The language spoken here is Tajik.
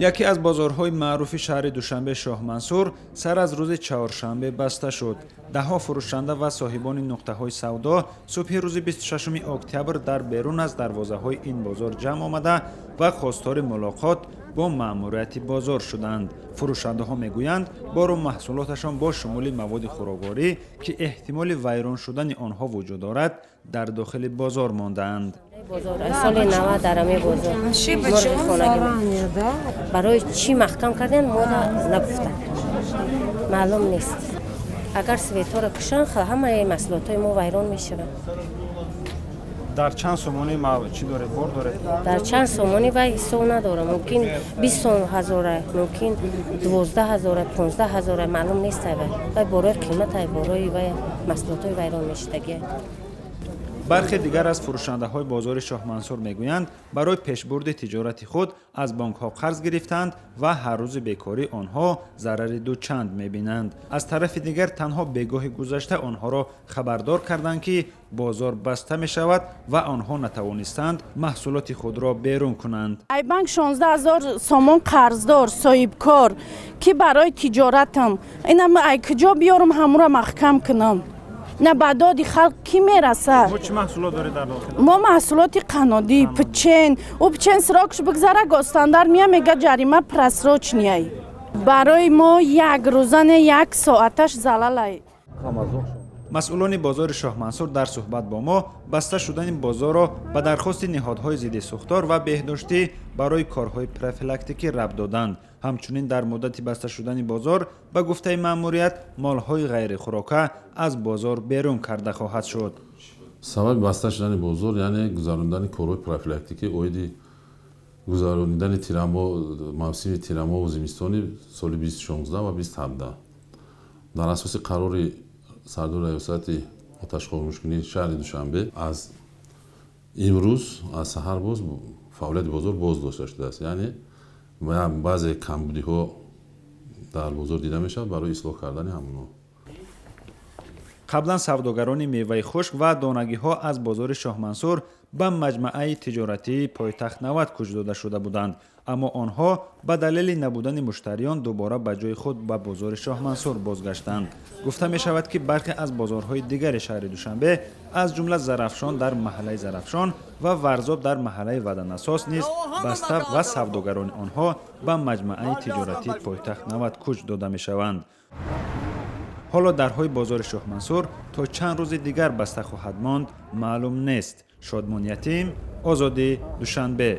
Яке аз бозорҳои маъруфи шаҳри Душанбе, Шоҳмансур, сар аз рӯзи чаҳоршанбе баста шуд. Даҳҳо фурӯшанда ва соҳибони нуқтаҳои савдо субҳи рӯзи 26 октябр дар берун аз дарвозаҳои ин бозор ҷамъ омада ва хостори мулоқот бо маъмурияти бозор шуданд. Фурӯшандаҳо мегӯянд, бору маҳсулоташон бо шумули маводи хӯрокворӣ, ки эҳтимоли вайрон шудани онҳо вуҷуд дорад, дар дохили бозор мондаанд. Бозор соли 90 дар ҳамин бозор мурғи хонагӣ. Барои чӣ маҳкам кардем, мода нагуфтанд, маълум нест. Агар светҳоро кушанд, ҳамаи маҳсулотҳои мо вайрон мешаванд. Дар чанд сомонӣ чӣ доред, бор доред? Дар чанд сомонӣ вай ҳисоб надорам. Мумкин 20 ҳазора, мумкин 12 ҳазора, 15 ҳазора, маълум нест. Вай борои қиматай, борои вай маҳсулотҳои вайрон мешудагия. Бархе дигар аз фурӯшандаҳои бозори Шоҳмансур мегӯянд, барои пешбурди тиҷорати худ аз бонкҳо қарз гирифтанд ва ҳар рӯзи бекорӣ онҳо зарари дучанд мебинанд. Аз тарафи дигар, танҳо бегоҳи гузашта онҳоро хабардор карданд, ки бозор баста мешавад ва онҳо натавонистанд маҳсулоти худро берун кунанд. Ай банк 16 000 сомон қарздор, соҳибкор, ки барои тиҷоратам инам ай куҷо биёрам, ҳамуро маҳкам кунам? На ба доди халқ кӣ мерасад? Чӣ маҳсулот доред дар дохил? Мо маҳсулоти қаннодӣ, печен. Ӯ печен срок ш бигзара, госстандарт мия, мега, ҷарима, просрочный. Барои мо як рӯзане, як соаташ залалай. Масъулони бозори Шоҳмансур дар суҳбат бо мо баста шудани бозорро ба дархости ниҳодҳои зидди сӯхтор ва беҳдоштӣ барои корҳои профилактикӣ рабт доданд. Ҳамчунин, дар муддати баста шудани бозор, ба гуфтаи маъмурият, молҳои ғайрихӯрока аз бозор берун карда хоҳад шуд. Сабаби баста шудани бозор, яъне гузарондани корҳои профилактикӣ оиди гузаронидани тирамоҳ, мавсими тирамоҳу зимистони соли 2016 ва 2017 дар асоси қарори сардори раёсати оташхомӯшкунии шаҳри Душанбе, аз имрӯз аз саҳар боз фаъолияти бозор боз дошта шудааст. Яъне баъзе камбудиҳо дар бозор дида мешавад, барои ислоҳ кардани ҳамонҳо. Қаблан савдогарони меваи хушк ва донагиҳо аз бозори Шоҳмансур ба маҷмаъаи тиҷоратии Пойтахт 90 кӯч дода шуда буданд, аммо онҳо ба далели набудани муштариён дубора ба ҷои худ, ба бозори Шоҳмансур бозгаштанд. Гуфта мешавад, ки бархе аз бозорҳои дигари шаҳри Душанбе, аз ҷумла Зарафшон дар маҳаллаи Зарафшон ва Варзоб дар маҳаллаи Ваданасос низ баста ва савдогарони онҳо ба маҷмаъаи тиҷоратии Пойтахт 90 кӯч дода мешаванд. Ҳоло дарҳои бозори Шоҳмансур то чанд рӯзи дигар баста хоҳад монд, маълум нест. Шодмон Ятим, Озодӣ, Душанбе.